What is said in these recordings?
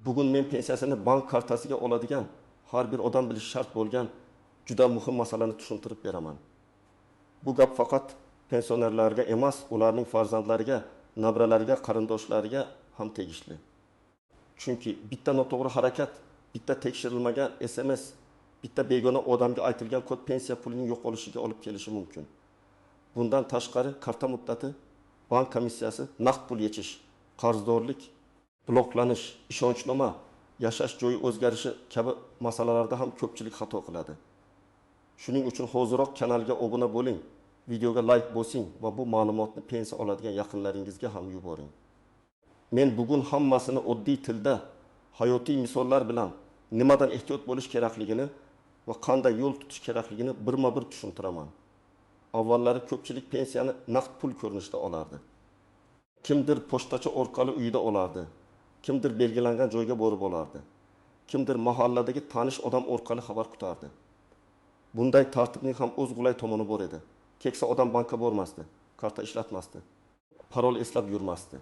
Bugun men pensiyasini bank kartasiga oladigan har bir odam bilishi shart bo'lgan juda muhim masalani tushuntirib beraman. Bu gap faqat pensionerlarga emas, ularning farzandlariga, nabiralariga, qarindoshlariga ham tegishli. Chunki bitta noto'g'ri harakat, bitta tekshirilmagan SMS, bitta begona odamga aytilgan kod pensiya pulining yo'qolishiga olib kelishi mumkin. Bundan tashqari karta muddati, bank komissiyasi, naqd pul yechish, qarzdorlik, bloklanish, ishonchnoma, yashash joyi o'zgarishi kabi masalalarda ham ko'pchilik xato qiladi. Shuning uchun hoziroq kanalga obuna bo'ling, videoga like bosing va bu ma'lumotni pensiya oladigan yaqinlaringizga ham yuboring. Men bugun hammasini oddiy tilda, hayotiy misollar bilan nimadan ehtiyot bo'lish kerakligini va qanday yo'l tutish kerakligini birma-bir tushuntiraman. Avvallari ko'pchilik pensiyani naqd pul ko'rinishida olardi. Kimdir pochtachi orqali uyida olardi, kimdir belgilangan joyga borib olardi, kimdir mahalladagi tanish odam orqali xabar kutardi. Bunday tartibning ham o'z qulay tomoni bor edi. Keksa odam bankka bormasdi, karta ishlatmasdi, parol eslab yurmasdi.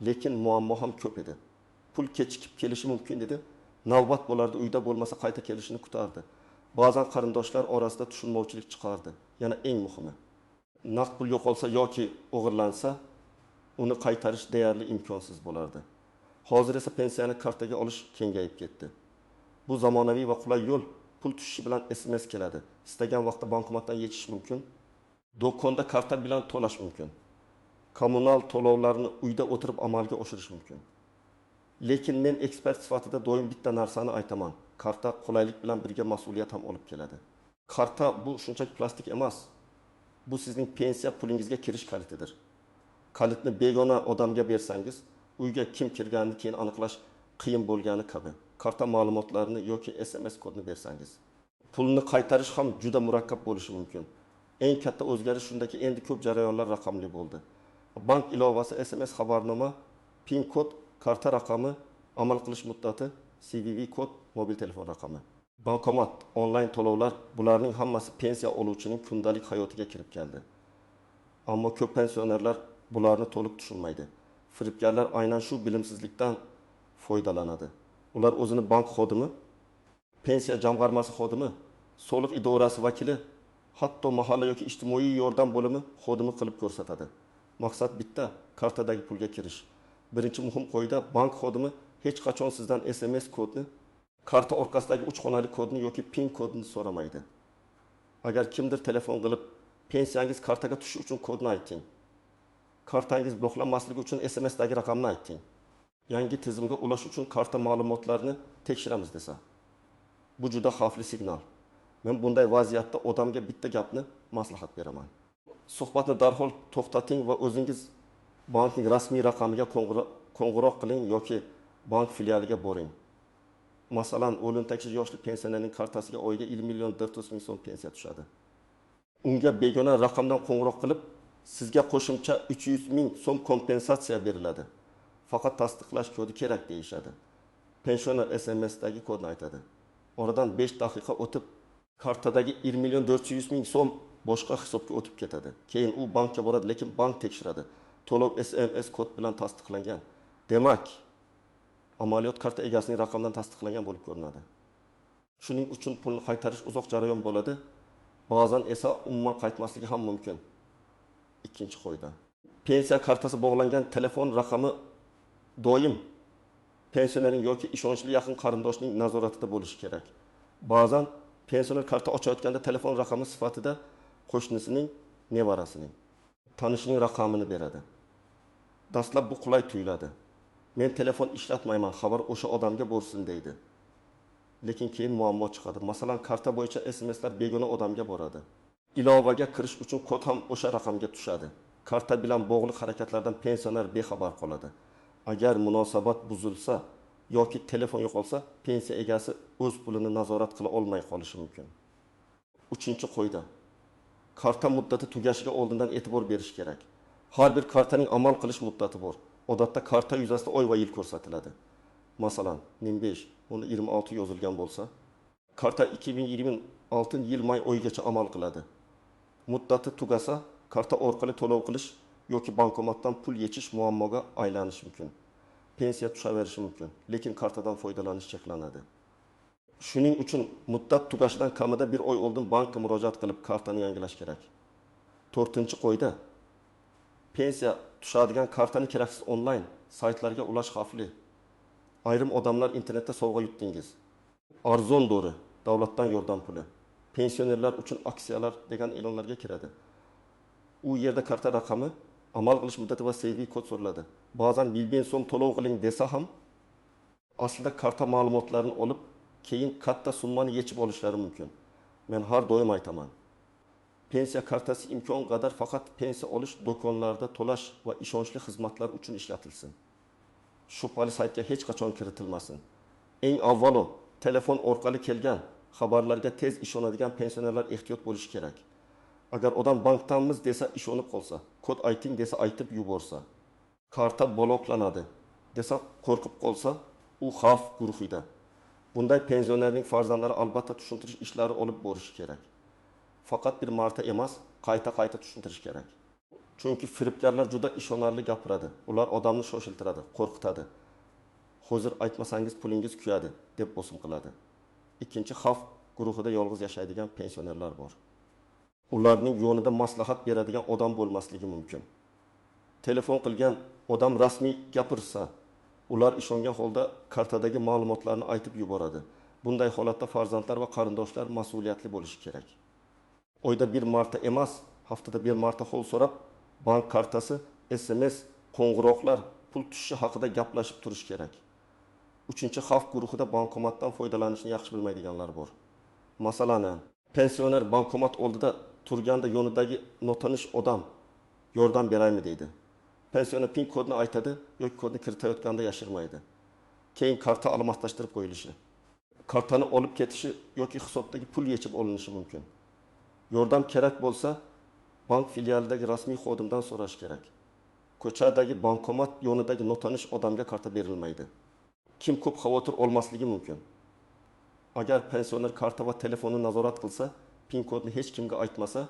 Lekin muammo ham ko'p edi. Pul kechikib kelishi mumkin edi. Navbat bo'lardi, uyda bo'lmasa qayta kelishini kutardi. Ba'zan qarindoshlar orasida tushunmovchilik chiqardi. Yana eng muhimi, naqd pul yo'qolsa yoki o'g'irlansa, uni qaytarish deyarli imkonsiz bo'lardi. Hozir esa pensiyani kartaga olish kengayib ketdi. Bu zamonaviy va qulay yo'l. Pul tushishi bilan SMS keladi. Istagan vaqtda bankomatdan yechish mumkin. Do'konda karta bilan to'lash mumkin. Kommunal to'lovlarni uyda o'tirib amalga oshirish mumkin. Lekin men ekspert sifatida doim bitta narsani aytaman. Karta qulaylik bilan birga mas'uliyat ham olib keladi. Karta bu shunchaki plastik emas. Bu sizning pensiya pulingizga kirish kalitidir. Kalitni begona odamga bersangiz, uyga kim kirganini keyin aniqlash qiyin bo'lgani kabi. Karta ma'lumotlarini yoki SMS kodini bersangiz, pulni qaytarish ham juda murakkab bo'lishi mumkin. Eng katta o'zgarish shundaki, endi ko'p jarayonlar raqamli bo'ldi. Bank ilovasi, SMS xabarnoma, PIN kod, karta raqami, amal qilish muddati, CVV kod, mobil telefon raqami. Bankomat, onlayn to'lovlar, bularning hammasi pensiya oluvchining kundalik hayotiga kirib keldi. Ammo ko'p pensionerlar bularni to'liq tushunmaydi. Firibgarlar aynan shu bilimsizlikdan foydalanadi. Ular o'zini bank xodimi, pensiya jamg'armasi xodimi, soliq idorasi vakili, hatto mahalla yoki ijtimoiy yordam bo'limi xodimi qilib ko'rsatadi. Maqsad bitta, kartadagi pulga kirish. Birinchi muhim qoida, bank xodimi hech qachon sizdan SMS kodni, karta orqasidagi 3 xonali kodni yoki PIN kodini so'ramaydi. Agar kimdir telefon qilib, pensiyangiz kartaga tushishi uchun kodni ayting, kartangiz bloklanmasligi uchun SMSdagi raqamni ayting, yangi tizimga ulash uchun karta ma'lumotlarini tekshiramiz desa, bu juda xavfli signal. Men bunday vaziyatda odamga bitta gapni maslahat beraman. Suhbatni darhol to'xtating va o'zingiz bankning rasmiy raqamiga qo'ng'iroq qiling yoki bank filialiga boring. Masalan, 18 yoshli pensionerning kartasiga oyiga 1 million 400 ming so'm pensiya tushadi. Unga begona raqamdan qo'ng'iroq qilib, sizga qo'shimcha 300 ming so'm kompensatsiya beriladi. Faqat tasdiqlash kodi kerak deyishadi. Pensioner SMSdagi kodni aytadi. Oradan 5 daqiqa o'tib, kartadagi 1 million 400 ming so'm boshqa hisobga o'tib ketadi. Keyin u bankka boradi, lekin bank tekshiradi. To'lov SMS kod bilan tasdiqlangan. Demak, amaliyot karta egasining raqamidan tasdiqlangan bo'lib ko'rinadi. Shuning uchun pulni qaytarish uzoq jarayon bo'ladi. Ba'zan esa umuman qaytmasligi ham mumkin. Ikkinchi qoida. Pensiya kartasi bog'langan telefon raqami doim pensionerning yoki ishonchli yaqin qarindoshning nazoratida bo'lishi kerak. Ba'zan pensioner karta ochayotganda telefon raqami sifatida qo'shnisining, nevarasining, tanishining raqamini beradi. Dastlab bu qulay tuyuladi. Men telefon ishlatmayman, xabar o'sha odamga borsin deydi. Lekin keyin muammo chiqadi. Masalan, karta bo'yicha SMSlar begona odamga boradi. Ilovaga kirish uchun kod ham o'sha raqamga tushadi. Karta bilan bog'liq harakatlardan pensioner bexabar qoladi. Agar munosabat buzilsa yoki telefon yo'qolsa, pensiya egasi o'z pulini nazorat qila olmay qolishi mumkin. Uchinchi qoida. Karta muddati tugashiga oldindan e'tibor berish kerak. Har bir kartaning amal qilish muddati bor. Odatda karta yuzasida oy va yil ko'rsatiladi. Masalan, 25, 26 yozilgan bo'lsa, karta 2026 yil may oyigacha amal qiladi. Muddati tugasa, karta orqali to'lov qilish yoki bankomatdan pul yechish muammoga aylanishi mumkin. pensiya tushaverishi mumkin, lekin kartadan foydalanish cheklanadi. Shuning uchun muddat tugashidan kamida bir oy oldin bankka murojaat qilib kartani yangilash kerak. To'rtinchi qoida: pensiya tushadigan kartani keraksiz onlayn saytlarga ulash xavfli. Ayrim odamlar internetda sovg'a yutdingiz, arzon dori, davlatdan yordam puli, pensionerlar uchun aksiyalar degan e'lonlarga kiradi. U yerda karta raqami, amal qilish muddati va CV kod so'raladi. Ba'zan 1000 so'm to'lov qiling desa ham, aslida karta ma'lumotlarini olib, keyin katta summani yechib olishlari mumkin. Men har doim aytaman. Pensiya kartasi imkon qadar faqat pensiya olish, do'konlarda to'lash va ishonchli xizmatlar uchun ishlatilsin. Shubhali saytga hech qachon kiritilmasin. Eng avvalo telefon orqali kelgan xabarlarga tez ishonadigan pensionerlar ehtiyot bo'lishi kerak. Agar odam bankdanmiz desa ishonib qolsa, kod ayting desa aytib yuborsa, karta bloklanadi desa qo'rqib qolsa, u xavf guruhida. Bunday pensionerning farzandlari albatta tushuntirish ishlari olib borishi kerak. Faqat bir marta emas, qayta-qayta tushuntirish kerak. Chunki firibgarlar juda ishonarli gapiradi. Ular odamni shoshiltiradi, qo'rqitadi. Hozir aytmasangiz pulingiz kuyadi deb bosim qiladi. Ikkinchi xavf guruhida yolg'iz yashaydigan pensionerlar bor. Ularning yonida maslahat beradigan odam bo'lmasligi mumkin. Telefon qilgan odam rasmiy gapirsa, ular ishongan holda kartadagi ma'lumotlarni aytib yuboradi. Bunday holatda farzandlar va qarindoshlar mas'uliyatli bo'lishi kerak. Oyda bir marta emas, haftada bir marta hol so'rab, bank kartasi, SMS, qo'ng'iroqlar, pul tushishi haqida gaplashib turish kerak. Uchinchi xavf guruhida bankomatdan foydalanishni yaxshi bilmaydiganlar bor. Masalan, pensioner bankomat oldida turganda yonidagi notanish odam yordam beraymi deydi. Pensioner PIN kodni aytadi yoki kodni kiritayotganda yashirmaydi. Keyin karta almashtirib qo'yilishi, kartani olib ketishi yoki hisobdagi pul yechib olinishi mumkin. Yordam kerak bo'lsa, bank filialidagi rasmiy xodimdan so'rash kerak. Ko'chadagi bankomat yonidagi notanish odamga karta berilmaydi. Kim ko'p xavotir olmasligi mumkin. Agar pensioner karta va telefonni nazorat qilsa, PIN kodni hech kimga aytmasa,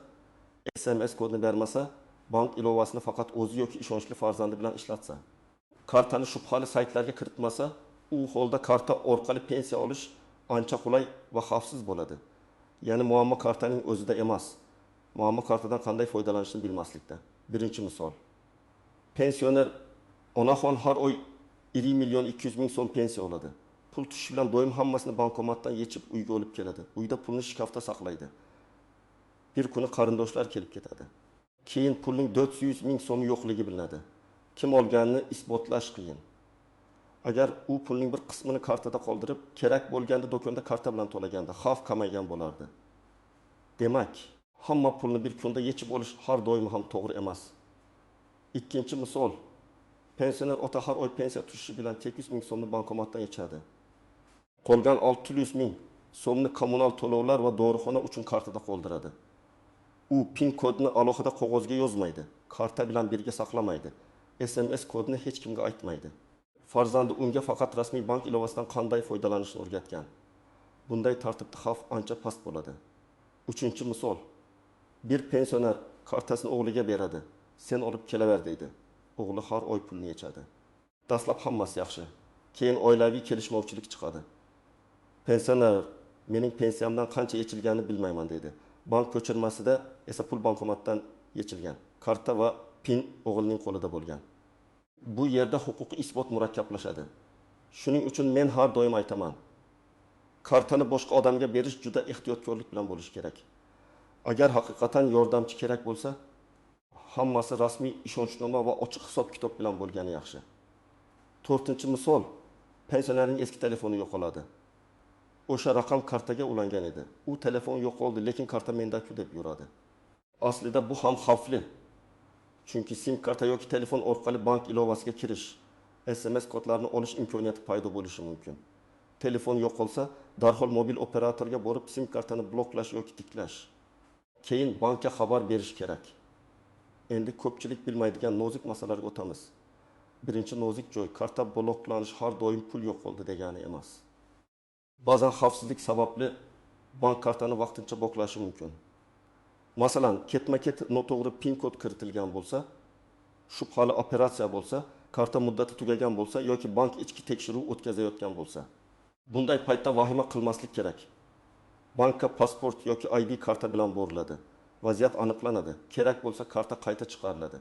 SMS kodni bermasa, bank ilovasini faqat o'zi yoki ishonchli farzandi bilan ishlatsa, kartani shubhali saytlarga kiritmasa, u holda karta orqali pensiya olish ancha qulay va xavfsiz bo'ladi. Ya'ni muammo kartaning o'zida emas, muammo kartadan qanday foydalanishni bilmaslikda. Birinchi misol. Pensioner onaxon har oy 1 million 200 ming so'm pensiya oladi. Pul tushishi bilan doim hammasini bankomatdan yechib uyga olib keladi. Uyda pulni shkafda saqlaydi. Bir kuni qarindoshlar kelib ketadi. Keyin pulning 400 ming so'mi yo'qligi bilinadi. Kim olganini isbotlash qiyin. Agar u pulning bir qismini kartada qoldirib, kerak bo'lganda do'konda karta bilan to'laganda xavf kamaygan bo'lardi. Demak, hamma pulni bir kunda yechib olish har doim ham to'g'ri emas. Ikkinchi misol. Pensioner ota har oy pensiya tushishi bilan 800 ming so'mni bankomatdan yechadi. Qolgan 600 ming so'mni kommunal to'lovlar va dorixona uchun kartada qoldiradi. U PIN kodni alohida qog'ozga yozmaydi, karta bilan birga saqlamaydi, SMS kodni hech kimga aytmaydi. Farzandi unga faqat rasmiy bank ilovasidan qanday foydalanishni o'rgatgan. Bunday tartibda xavf ancha past bo'ladi. Uchinchi misol. Bir pensioner kartasini o'g'liga beradi. Sen olib kelaver deydi. O'g'li har oy pulni yechadi. Dastlab hammasi yaxshi. Keyin oilaviy kelishmovchilik chiqadi. Pensioner mening pensiyamdan qancha yechilganini bilmayman deydi. Bank ko'chirmasida esa pul bankomatdan yechilgan. Karta va PIN o'g'ilning qo'lida bo'lgan. Bu yerda huquqiy isbot murakkablashadi. Shuning uchun men har doim aytaman. Kartani boshqa odamga berish juda ehtiyotkorlik bilan bo'lishi kerak. Agar haqiqatan yordamchi kerak bo'lsa, hammasi rasmiy ishonchnoma va ochiq hisob-kitob bilan bo'lgani yaxshi. To'rtinchi misol, pensionerning eski telefoni yo'qoladi. O'sha raqam kartaga ulangan edi. U telefon yo'qoldi, lekin karta menda-ku deb yuradi. Aslida bu ham xavfli. Chunki sim karta yoki telefon orqali bank ilovasiga kirish, SMS kodlarini olish imkoniyati paydo bo'lishi mumkin. Telefon yo'qolsa, darhol mobil operatorga borib sim kartani bloklash yoki tiklash. Keyin bankka xabar berish kerak. Endi ko'pchilik bilmaydigan nozik masalalarga o'tamiz. Birinchi nozik joy, karta bloklanish har doim pul yo'qoldi degani emas. Ba'zan xavfsizlik sababli bank kartani vaqtincha bloklashi mumkin. Masalan, ketma-ket noto'g'ri PIN kod kiritilgan bo'lsa, shubhali operatsiya bo'lsa Karta muddati tugagan bo'lsa yoki bank ichki tekshiruv o'tkazayotgan bo'lsa. Bunday paytda vahima qilmaslik kerak. Bankka pasport yoki ID karta bilan boriladi. Vaziyat aniqlanadi. Kerak bo'lsa karta qayta chiqariladi.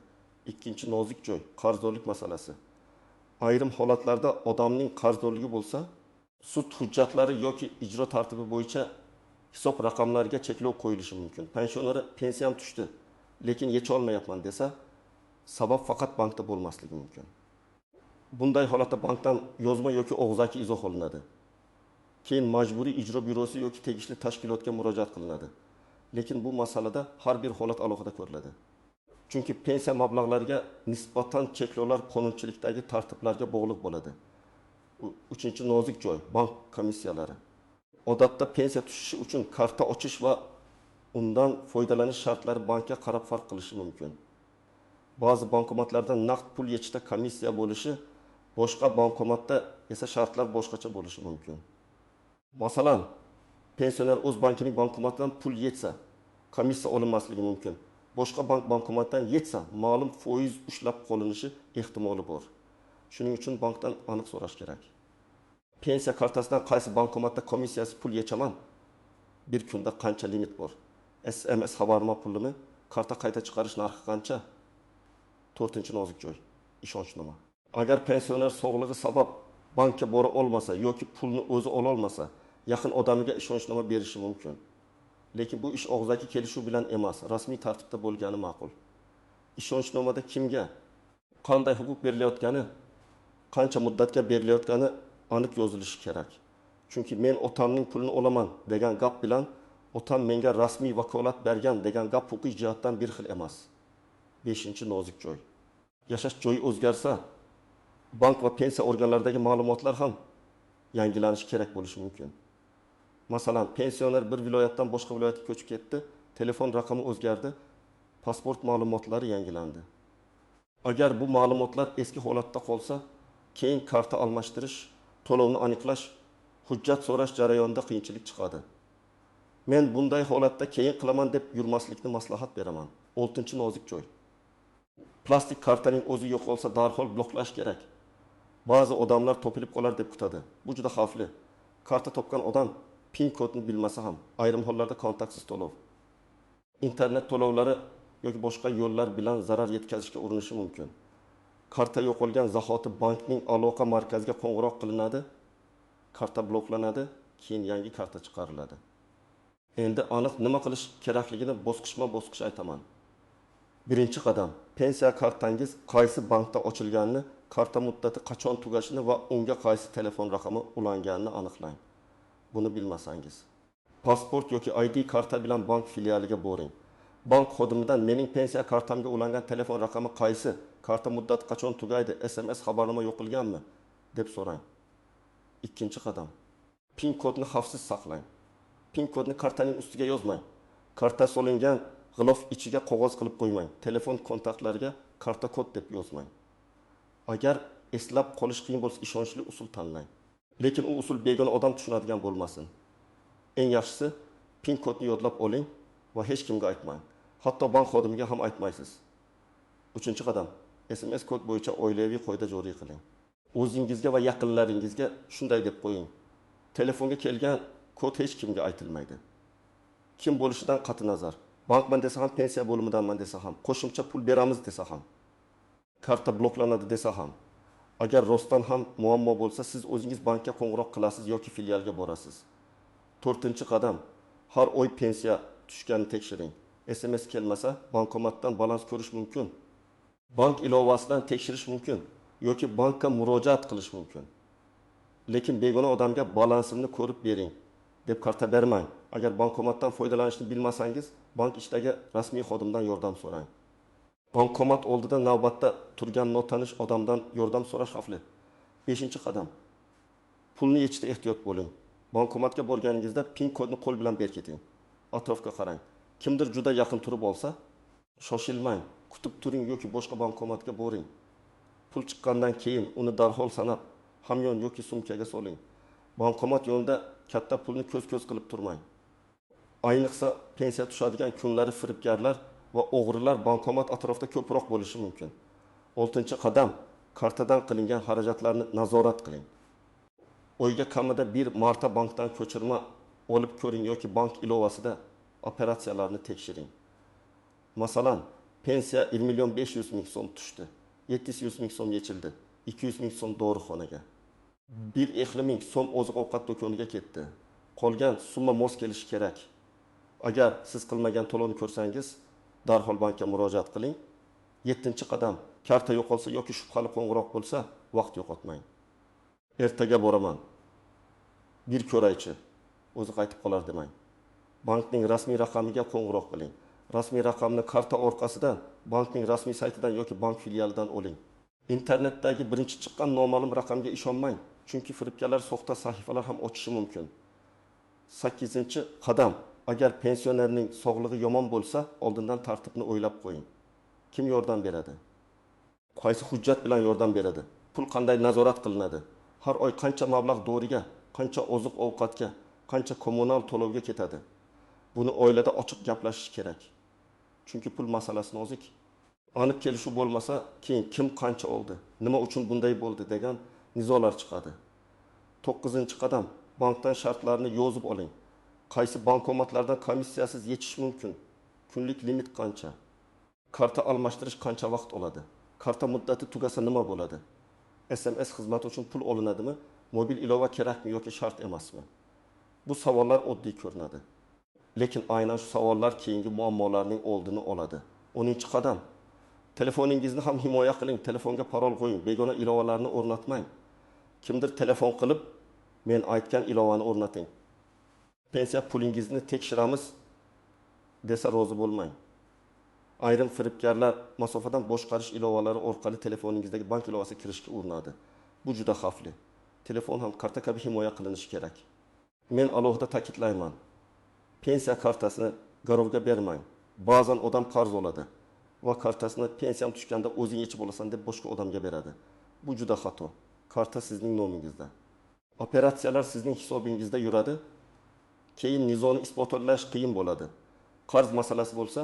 Ikkinchi nozik joy qarzdorlik masalasi. Ayrim holatlarda odamning qarzdorligi bo'lsa, sud hujjatlari yoki ijro tartibi bo'yicha hisob raqamlariga cheklov qo'yilishi mumkin. Pensioner pensiyam tushdi, lekin yecha olmayapman desa, sabab faqat bankda bo'lmasligi mumkin. Bunday holatda bankdan yozma yoki og'zaki izoh olinadi. Keyin majburiy ijro byurosi yoki tegishli tashkilotga murojaat qilinadi. Lekin bu masalada har bir holat alohida ko'riladi. Chunki pensiya mablag'lariga nisbatan cheklovlar qonunchilikdagi tartiblarga bog'liq bo'ladi. Uchinchi nozik joy bank komissiyalari. Odatda pensiya tushishi uchun karta ochish va undan foydalanish shartlari bankka qarab farq qilishi mumkin. Ba'zi bankomatlarda naqd pul yechishda komissiya bo'lishi, boshqa bankomatda esa shartlar boshqacha bo'lishi mumkin. Masalan, pensioner o'z bankining bankomatidan pul yechsa, komissiya olinmasligi mumkin. Boshqa bank bankomatidan yechsa, ma'lum foiz ushlab qolinishi ehtimoli bor. Shuning uchun bankdan aniq so'rash kerak. Pensiya kartasidan qaysi bankomatda komissiyasiz pul yechaman? Bir kunda qancha limit bor? SMS xabarnoma pulini karta qayta chiqarish narxi qancha? To'rtinchi nozik joy ishonchnoma. Agar pensioner sog'lig'i sabab bankka bora olmasa yoki pulni o'zi ola olmasa, yaqin odamiga ishonchnoma berishi mumkin. Lekin bu ish og'zaki kelishuv bilan emas, rasmiy tartibda bo'lgani ma'qul. Ishonchnomada kimga qanday huquq berilayotgani, qancha muddatga berilayotgani aniq yozilishi kerak. Chunki men otamning pulini olaman degan gap bilan otam menga rasmiy vakolat bergan degan gap huquqiy jihatdan bir xil emas. Beshinchi nozik joy. Yashash joyi o'zgarsa, bank va pensiya organlaridagi ma'lumotlar ham yangilanishi kerak bo'lishi mumkin. Masalan, pensioner bir viloyatdan boshqa viloyatga ko'chib ketdi, telefon raqami o'zgardi, pasport ma'lumotlari yangilandi. Agar bu ma'lumotlar eski holatda qolsa, keyin karta almashtirish, to'lovni aniqlash, hujjat so'rash jarayonida qiyinchilik chiqadi. Men bunday holatda keyin qilaman deb yurmaslikni maslahat beraman. Oltinchi nozik joy. Plastik kartaning o'zi yo'qolsa darhol bloklash kerak. Ba'zi odamlar topilib qolar deb kutadi. Bu juda xavfli. Karta topgan odam PIN kodni bilmasa ham, ayrim hollarda kontaktsiz to'lov, internet to'lovlari yoki boshqa yo'llar bilan zarar yetkazishga urinishi mumkin. Karta yo'qolgan zahoti bankning aloqa markaziga qo'ng'iroq qilinadi, karta bloklanadi, keyin yangi karta chiqariladi. Endi aniq nima qilish kerakligini bosqichma-bosqich aytaman. Birinchi qadam, pensiya kartangiz qaysi bankda ochilganini, karta muddati qachon tugashini va unga qaysi telefon raqami ulanganini aniqlang. Buni bilmasangiz, pasport yoki ID karta bilan bank filialiga boring. Bank xodimidan mening pensiya kartamga ulangan telefon raqami qaysi, karta muddati qachon tugaydi, SMS xabarnoma yo'qilganmi deb so'rang. Ikkinchi qadam, PIN kodni xavfsiz saqlang. PIN kodni kartaning ustiga yozmang. Karta solingan g'ilof ichiga qog'oz qilib qo'ymang. Telefon kontaktlariga karta kod deb yozmang. Agar eslab qolish qiyin bo'lsa, ishonchli usul tanlang. Lekin u usul begona odam tushunadigan bo'lmasin. Eng yaxshisi PIN kodni yodlab oling va hech kimga aytmang. Hatto bank xodimiga ham aytmaysiz. Uchinchi qadam, SMS kod bo'yicha oilaviy qoida joriy qiling. O'zingizga va yaqinlaringizga shunday deb qo'ying: telefonga kelgan kod hech kimga aytilmaydi. Kim bo'lishidan qat'i nazar, bankman desa ham, pensiya bo'limidanman desa ham, qo'shimcha pul beramiz desa ham, karta bloklanadi desa ham. Agar rostdan ham muammo bo'lsa, siz o'zingiz bankka qo'ng'iroq qilasiz yoki filialga borasiz. To'rtinchi qadam, har oy pensiya tushganini tekshiring. SMS kelmasa, bankomatdan balans ko'rish mumkin. Bank ilovasidan tekshirish mumkin yoki bankka murojaat qilish mumkin. Lekin begona odamga balansimni ko'rib bering deb karta bermang. Agar bankomatdan foydalanishni bilmasangiz, bank ichidagi rasmiy xodimdan yordam so'rang. Bankomat oldida navbatda turgan notanish odamdan yordam so'rash xavfli. Beshinchi qadam, pulni yechishda ehtiyot bo'ling. Bankomatga borganingizda PIN kodni qo'l bilan berkiting. Atrofga qarang. Kimdir juda yaqin turib olsa, shoshilmang, kutib turing yoki boshqa bankomatga boring. Pul chiqqandan keyin uni darhol sanab, hamyon yoki sumkaga soling. Bankomat yo'lida katta pulni ko'z-ko'z qilib turmang. Ayniqsa pensiya tushadigan kunlari firibgarlar va o'g'rilar bankomat atrofida ko'proq bo'lishi mumkin. Oltinchi qadam, Kartadan qilingan xarajatlarni nazorat qiling. Oyga kamida bir marta bankdan ko'chirma olib ko'ring yoki bank ilovasida operatsiyalarni tekshiring. Masalan, pensiya 1 500 000 so'm tushdi, 700 ming so'm yechildi, 200 ming so'm dorixonaga, 150 ming so'm oziq-ovqat do'koniga ketdi. Qolgan summa mos kelishi kerak. Agar siz qilmagan to'lovni ko'rsangiz, darhol bankka murojaat qiling. 7-qadam. Karta yo'qolsa yoki shubhali qo'ng'iroq bo'lsa, vaqt yo'qotmang. Ertaga boraman, bir ko'raychi, o'zi qaytib qolar demang. Bankning rasmiy raqamiga qo'ng'iroq qiling. Rasmiy raqamni karta orqasidan, bankning rasmiy saytidan yoki bank filialidan oling. Internetdagi birinchi chiqqan noma'lum raqamga ishonmang, chunki firibgarlar soxta sahifalar ham ochishi mumkin. 8-qadam. Agar pensionerning sog'lig'i yomon bo'lsa, oldindan tartibni o'ylab qo'ying. Kim yordam beradi? Qaysi hujjat bilan yordam beradi? Pul qanday nazorat qilinadi? Har oy qancha mablag' doriga, qancha oziq-ovqatga, qancha kommunal to'lovga ketadi? Buni oilada ochiq gaplashish kerak. Chunki pul masalasi nozik. Aniq kelishuv bo'lmasa, keyin kim qancha oldi, nima uchun bunday bo'ldi degan nizolar chiqadi. 9-qadam. Bankdan shartlarni yozib oling. Qaysi bankomatlardan komissiyasiz yechish mumkin? Kunlik limit qancha? Karta almashtirish qancha vaqt oladi? Karta muddati tugasa nima bo'ladi? SMS xizmati uchun pul olinadimi? Mobil ilova kerakmi yoki shart emasmi? Bu savollar oddiy ko'rinadi. Lekin aynan shu savollar keyingi muammolarning oldini oladi. 10-qadam. Telefoningizni ham himoya qiling, telefonga parol qo'ying, begona ilovalarni o'rnatmang. Kimdir telefon qilib, men aytgan ilovani o'rnating, pensiya pulingizni tekshiramiz desa rozi bo'lmang. Ayrim firibgarlar masofadan boshqarish ilovalari orqali telefoningizdagi bank ilovasiga kirishga urinadi. Bu juda xavfli. Telefon ham karta kabi himoya qilinishi kerak. Men alohida ta'kidlayman. Pensiya kartasini garovga bermang. Ba'zan odam qarz oladi va kartasini pensiyam tushganda o'zing yechib olasan deb boshqa odamga beradi. Bu juda xato. Karta sizning nomingizda. Operatsiyalar sizning hisobingizda yuradi. Keyin nizoni isbotlash qiyin bo'ladi. Qarz masalasi bo'lsa,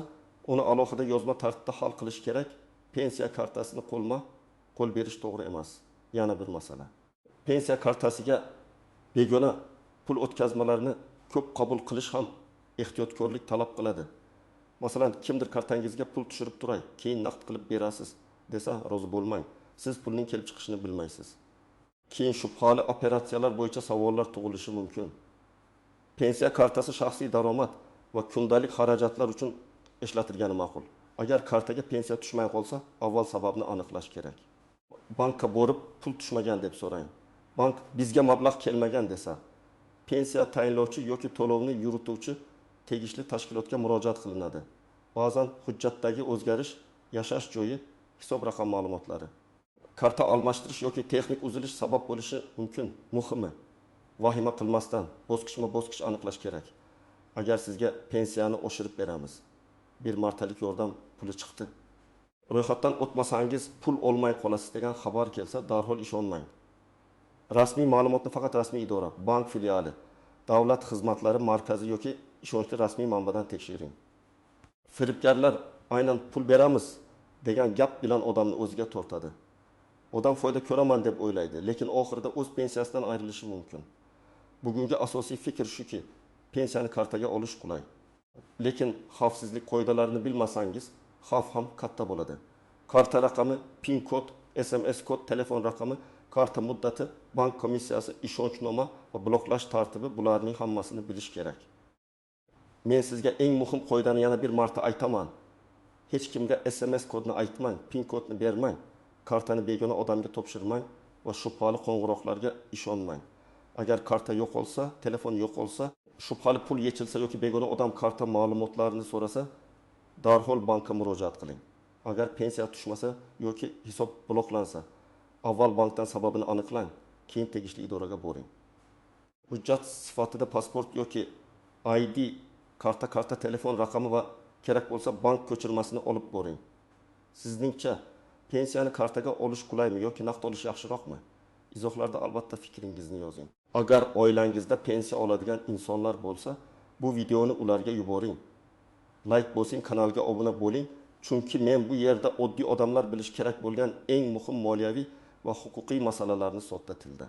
uni alohida yozma tartibda hal qilish kerak. Pensiya kartasini qo'l berish to'g'ri emas. Yana bir masala. Pensiya kartasiga begona pul o'tkazmalarini ko'p qabul qilish ham ehtiyotkorlik talab qiladi. Masalan, kimdir kartangizga pul tushirib turay, keyin naqd qilib berasiz desa rozi bo'lmang. Siz pulning kelib chiqishini bilmaysiz. Keyin shubhali operatsiyalar bo'yicha savollar tug'ilishi mumkin. Pensiya kartasi shaxsiy daromad va kundalik xarajatlar uchun ishlatilgani ma'qul. Agar kartaga pensiya tushmay qolsa, avval sababni aniqlash kerak. Bankka borib pul tushmagan deb so'rang. Bank bizga mablag' kelmagan desa, pensiya tayinlovchi yoki to'lovni yurituvchi tegishli tashkilotga murojaat qilinadi. Ba'zan hujjatdagi o'zgarish, yashash joyi, hisob raqam ma'lumotlari, karta almashtirish yoki texnik uzilish sabab bo'lishi mumkin. Muhimi, vahima qilmasdan bosqichma-bosqich aniqlash kerak. Agar sizga pensiyani oshirib beramiz, bir martalik yordam puli chiqdi, ro'yxatdan o'tmasangiz pul olmay qolasiz degan xabar kelsa, darhol ishonmang. Rasmiy ma'lumotni faqat rasmiy idora, bank filiali, davlat xizmatlari markazi yoki ishonchli rasmiy manbadan tekshiring. Firibgarlar aynan pul beramiz degan gap bilan odamni o'ziga tortadi. Odam foyda ko'raman deb o'ylaydi, lekin oxirida o'z pensiyasidan ayrilishi mumkin. Bugungi asosiy fikr shuki, pensiyani kartaga olish qulay. Lekin xavfsizlik qoidalarini bilmasangiz, xavf ham katta bo'ladi. Karta raqami, PIN kod, SMS kod, telefon raqami, karta muddati, bank komissiyasi, ishonchnoma va bloklash tartibi, bularning hammasini bilish kerak. Men sizga eng muhim qoidani yana bir marta aytaman. Hech kimga SMS kodni aytmang, PIN kodni bermang, kartani begona odamga topshirmang va shubhali qo'ng'iroqlarga ishonmang. Agar karta yo'qolsa, telefon yo'qolsa, shubhali pul yechilsa yoki begona odam karta ma'lumotlarini so'rasa, darhol bankka murojaat qiling. Agar pensiya tushmasa yoki hisob bloklansa, avval bankdan sababini aniqlang, keyin tegishli idoraga boring. Hujjat sifatida pasport yoki ID, karta telefon raqami va kerak bo'lsa bank ko'chirmasini olib boring. Sizningcha pensiyani kartaga olish qulaymi yoki naqd olish yaxshiroqmi? Izohlarda albatta fikringizni yozing. Agar oilangizda pensiya oladigan insonlar bo'lsa, bu videoni ularga yuboring. Like bosing, kanalga obuna bo'ling, chunki men bu yerda oddiy odamlar bilish kerak bo'lgan eng muhim moliyaviy Va huquqiy masalalarni sodda tilda.